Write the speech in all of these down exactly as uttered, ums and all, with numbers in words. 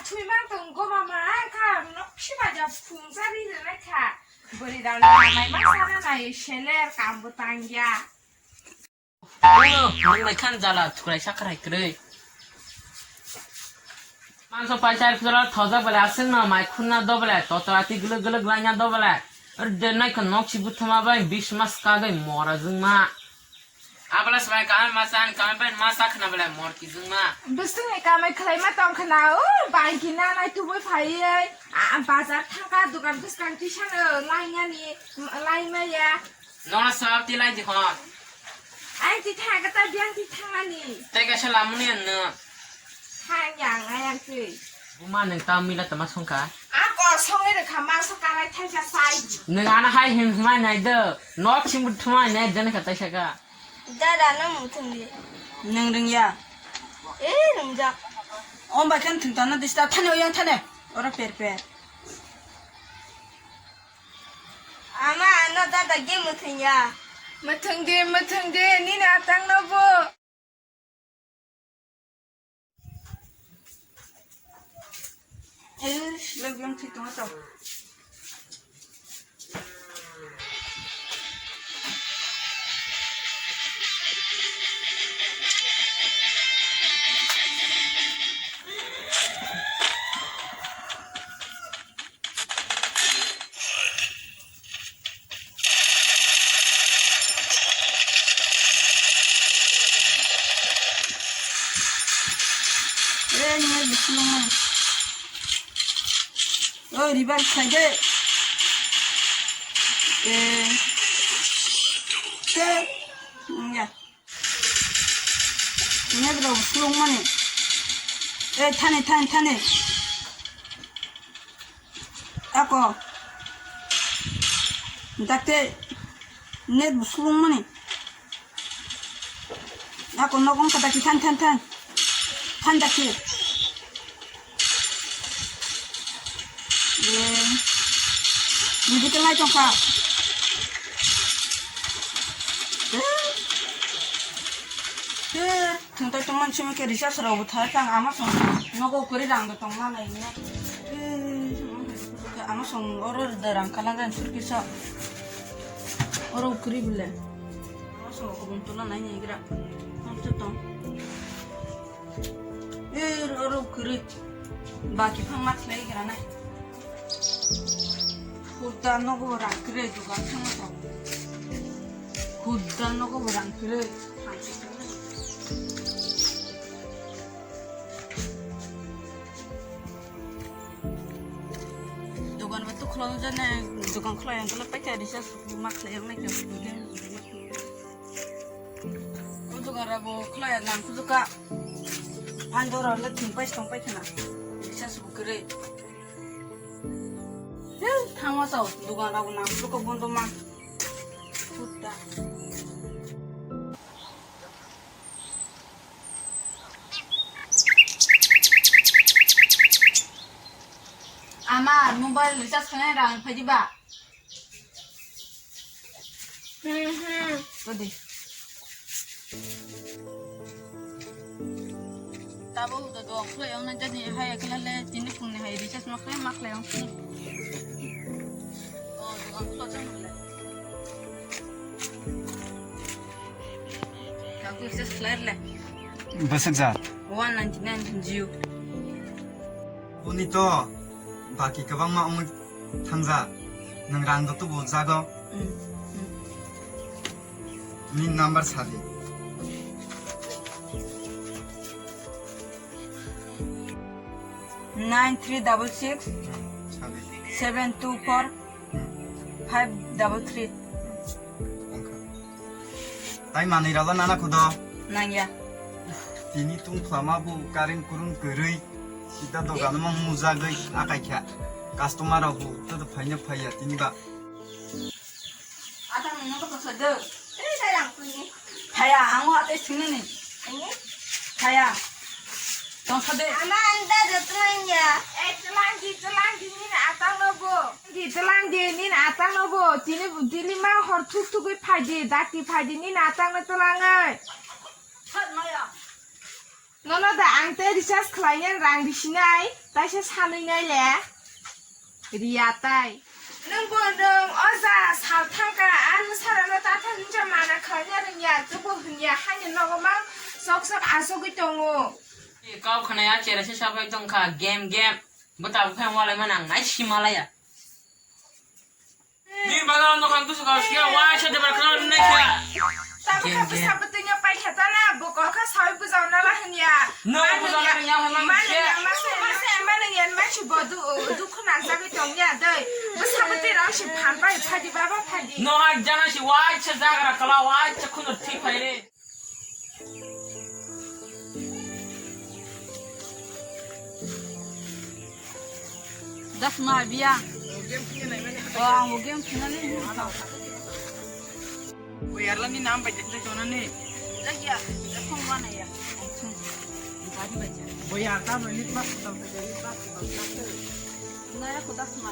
Thwi mang tong go mama, ang kha nok si ba ja phung sa ri re kha. Bwrwi rok ni mai ma sana nai seler kam bo tang ya. Ulo, nang nai khan jala thuklai sakharai kwrwi. Manso paisa rwkhe jala thojak belai aswk no mai khunna do belai, totra ti guluk guluk laina do belai. Erde nai khan nok si buthuma bai bis mas kagwi mora jwngma. Abla swbai kamai ma chan, kamai bai ma sa khna belai mor ki jwngma. Bwswk ni kamai khlai ma tong khna, o bai ki na nai tubui phai, a, bazar thangka dukan bwskang tisano laina ni, laima ya. Nona sabab ti lai di hon. Ai ti thaga ta biang ti thangani. Tei kaisa lamuni ang no. Thang yang ayang twi. Buma neng ta mila tama songka. A ko songi rekha ma so karai thaisa sai. Neng ana hai hin hmai nai do. Nok sim thumai nai jene ka taisa ka. Dada no muthung di. Neng ring ya. Eh ringjak. Om bai khan thung tana dista thani oyang thane. Ora per per. Ama ano dada ge muthung ya. Muthung di, muthung di, nini atang no bo. Eh, lok yang thwi tong to. Eh, ni mai bisingo. Oh, revive khai de. Eh. Te. Ya. Net rok slung mani. Eh, thani, thani, thani. Ako. Dakte net bo slung mani. Ako nok wngkha dakti than, than, than. Than dakti. Ye. Medical nai tongkha. Ye. Ye. Thwngtai tongmani simi khe recharge rok bo thai khe ang ama song nogo kwrwi rang bo tongma nai hwnwi. Ama song oro da rang kalang rang sur kisa. Oro kwrwi bole. Ama song kubun tula nai nai gra. Ang to tong. Eh, oro kwrwi. Baki phang ma khlai gra nai. Hurda nogo rang kwrwi dugan thangma tong. Hurda nogo rang kwrwi. Dogan ba tu khulok jane, dogan khulai ang kala paikha risa suku ma khlai ang naikha suku. O dogan rabo khulai ang nang kujuka. Pandora le thum pai song pai khana. Risa suku kere. Thangma sao, dogan rabo nang kujuka bondo ma. Puta. Ama mobile recharge khainai rang phaidi ba? Hmm, hmm. Odi. Tabo uda do khlai ang na jani hai khlai le tini phung ni hai recharge ma khlai ma khlai ang. Oh, do ang khlai jang le. Kaku recharge khlai le. Bwswk jat? One ninety nine Jio. Boni to baki kwbangma wngwi thangjak. Nwng rang do tubu jago. Mm, mm. Ni number sadi. Nine three double six, hmm, sadi, seven two four, hmm, five double three. Wngkha. Tai manwi rala nana khudo. Nangya. Tini tungphla ma bu karing kurung kwrwi. Sida dogan mang mujagwi akai kha. Customer rok bu to phaina phaiya tini ba. Atang nang ko sa de. Tei sai rang puni. Phaya, ang wa tei sini ni. Ini? Phaya. Tong sa de. Ama anda de tulang ya. Eh, tulang di, tulang di ni na atang lo bu. Di tulang di ni na atang lo bu. Tini bu dili ma hor thuk thuk wi phai di, dak ti phai di ni na atang lo tulang ai. Sat maya. Nono da ang tei recharge khlaina rang risinai, taisa sanwi nai le. Riya tai. Nwng bo nwng o ja sal thangka, ang sarano ta thang ja mana khlaina rwngya, tubu hwnya haino nogo mang sok sok asogwi tongo. Kau khna ya chera se sabai tongkha, game, game. Bo tabuk phai walai mana ang nai simalaya. Ni bagao no kan kusu kau sia, wa sa de bakal nai sia. Tabuk kha bwsa bwtwino paikha tana, bo kol kha sawi bwjao nala hanya. No bwjao nala hanya, hanya manu sia. Ya mase, mase, manu ya mase bo du, dukhu na jagwi tongya dei. Bwsa bwtwirok si phan pai phadi baba phadi. No ha jana si wa sa jagra kala wa sa khunu thik phai re. Das ma biya. Oh, ang game khinani. Boyarla ni nam bai jai jona ni. Lagi ya, phone mana ya? Boyar ta no ni pas ta ta ni pas ta ta. Na ya ko das ma.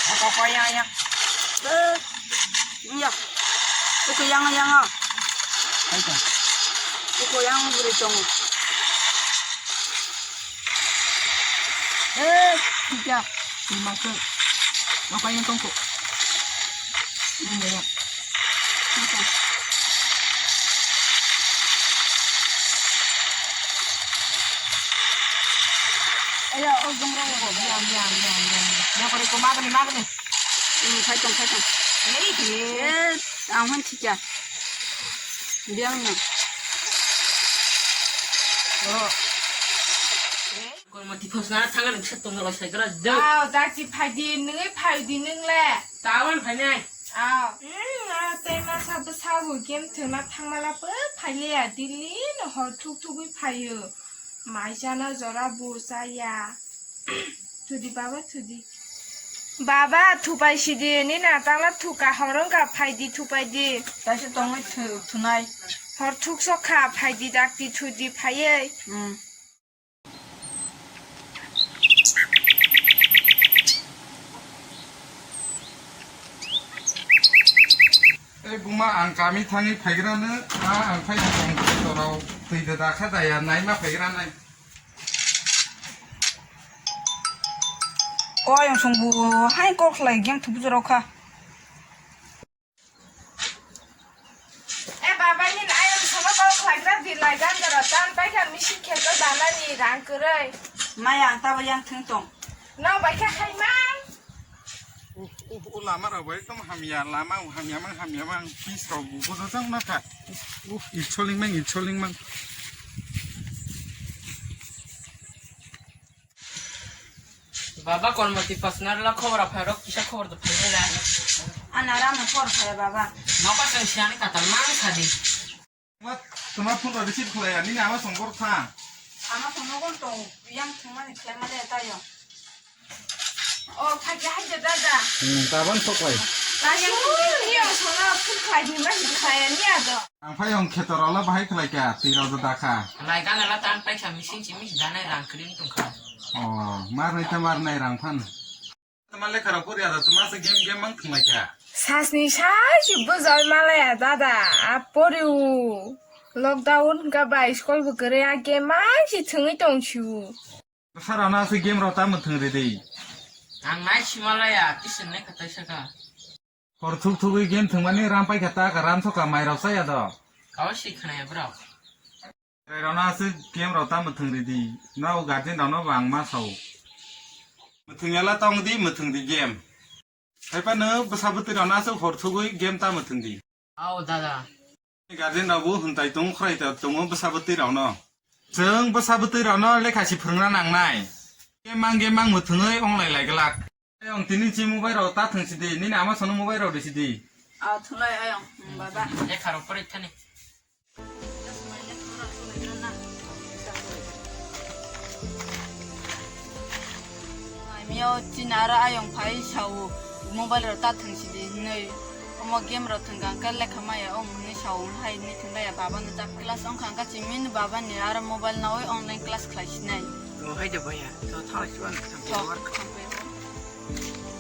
Apa apa yang yang. Eh, iya. Itu yang yang ah. Itu yang beri tong. Eh, tiga. Lima ke. Apa yang tongkok? Ini ya. Aya, o jong rong. Yang, yang, yang, yang. Yang kore ko magni, magni. Hmm, khai tong, khai tong. Hey, hey. Eh, ang han chicha. Biang na. Oh. Kormo tiphos na thangani kisa tongna loi sai kra do. Aw, dakti phaidi, nungwi phaidi nungle. Tawan phainai. Aw. Hmm, ah, tei masa bwsa bo game thwngna thangmala pho phailiya, daily no hor thuk thugwi phaio. Mai chana jora bo chaya. Thudi baba, thudi. Baba, thupai sidi, nini atangla thuka, hor wngkha, phaidi, thupaidi. Taisa tongwi thu-, thunai. Hor thuk sokha, phaidi, dakti, thudi, phaiwi. Hmm. Ei buma, ang kami thangwi phaigrano, a ang phai tong torao twi da dakha daya naima phaigra nai. O ayang songbo hai kok khlai game thubu jorao kha. E baba, nini ayang songno kok khlaigra di lai gandaro tan paikha machine kheto danani rang kwrwi. Maya ang tabo yang thwng tong. Nang bai kha hai mang. Uh, uh, uh, lama rok bai ekdom hamya, lama hamya mang, hamya mang, pis rok bo bojojak nokha. Uh, uh, itsoling mang, itsoling mang. Baba, kormo tiphos narwkla khobor aphairok kisa khobor to phainai da. Ana rano por phai baba. Noka chwng siyani katal mang sadi. Tuma, tuma phone rok receive khlaiya, nini ama song bor tha. Ama song nogon tong, yang thwngmani khlaimani tayo. O, phaikhe haide dada. Hmm, tabang soklai. Tayo, yang songno phone khlai di ma hidi khlaiya ni ado. Ang phai ong khetor ola bahai khlai kha, twi rok da kha. Lai gana la tan paikha machine si mis danai rang kring tong kha. Oh, mar nai ta mar nai rang phan. Tama lekha rok pori ada tama se game game mang thung lai kha. Sasni sai si bujal malaya dada, a poriu. Lockdown ka bai school bo kwrwi a game mai si thungwi tong siu. Sara na se game rok ta mwthung ri di. Ang nai si malaya, tisin nai khatai saka. Hor thuk thugwi game thwngmani ram paikha ta ka ram soka mai rok chaya do. Kau si khnaya bro. Rai rok no aswk game rok ta mwthwng ridi. Nao guardian rok no bo ang ma sao. Mwthwng yala tong di, mwthwng di game. Haiphano bwsa bwtwi rok no aswk hor thugwi game ta mwthwng di. Ao dada. Guardian rok bo hwntai tongo, khwrai ta tongo bwsa bwtwi rok no. Chwng bwsa bwtwi rok no lekha si phwrwngna nangnai. Game mang game mang mwthwngwi onglai lai glak. Ayong tini si mobile rok ta thwng si di, nini ama sono mobile rok di si di. Ao thwnglai ayong, hmm, baba. Lekha rok pori thani. Mio chinara ayong phai sao mobile rok ta thwng si di hinwi. Omo game rok thwngkha hwnkhe lekha maya ong hwnwi sao hai hwnwi thwngkha ya baba no jak class ongkha hwnkhe chimini baba ni aro mobile nawi online class khlai sinai. O hai de baya, to thalai siba. Thok, thangpai o.